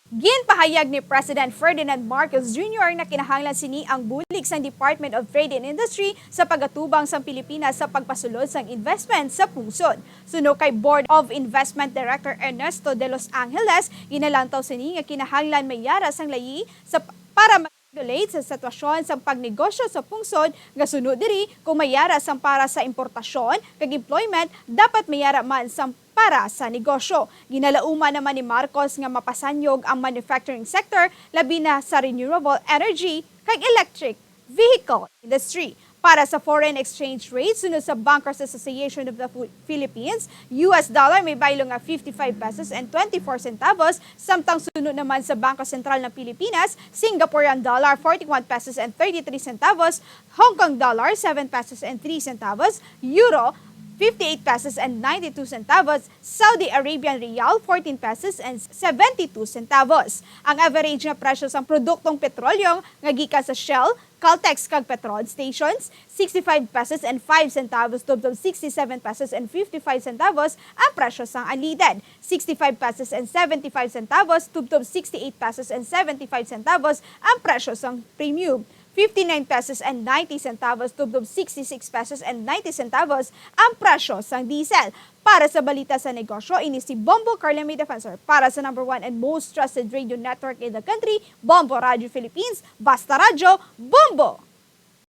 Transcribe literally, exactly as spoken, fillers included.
Ginpahayag ni President Ferdinand Marcos Junior nga kinahanglan sini ang bulig sang Department of Trade and Industry sa pag-atubang sang Pilipinas sa pagpasulod sang investment sa pungsod. Suno kay Board of Investment Director Ernesto de los Angeles, ginalantaw sini nga kinahanglan may yara sang layi sa para ma-regulate sa sitwasyon sang pagnegosyo sa pungsod nga suno diri kung may yara sang para sa importasyon kag employment, dapat may yara man sang para sa negosyo. Ginalauman naman ni Marcos nga mapasanyog ang manufacturing sector, labi na sa renewable energy kag electric vehicle industry. Para sa foreign exchange rate, sunod sa Bankers Association of the Phi- Philippines, U S dollar may baylo nga fifty-five pesos and twenty-four centavos, samtang suno naman sa Bangko Sentral ng Pilipinas, Singaporean dollar forty-one pesos and thirty-three centavos, Hong Kong dollar seven pesos and three centavos, euro fifty-eight pesos and ninety-two centavos, Saudi Arabian riyal fourteen pesos and seventy-two centavos. Ang average nga presyo sang produktong petrolyo nga gikan sa Shell, Caltex kag Petron stations, sixty-five pesos and five centavos tubtob sixty-seven pesos and fifty-five centavos ang presyo sang unleaded, sixty-five pesos and seventy-five centavos tubtob sixty-eight pesos and seventy-five centavos ang presyo sang premium, fifty-nine pesos and ninety centavos tubtob sixty-six pesos and ninety centavos ang presyo sang diesel. Para sa balita sa negosyo, ini si Bombo Carla May Defensor para sa number one and most trusted radio network in the country, Bombo Radio Philippines. Basta Radyo, Bombo!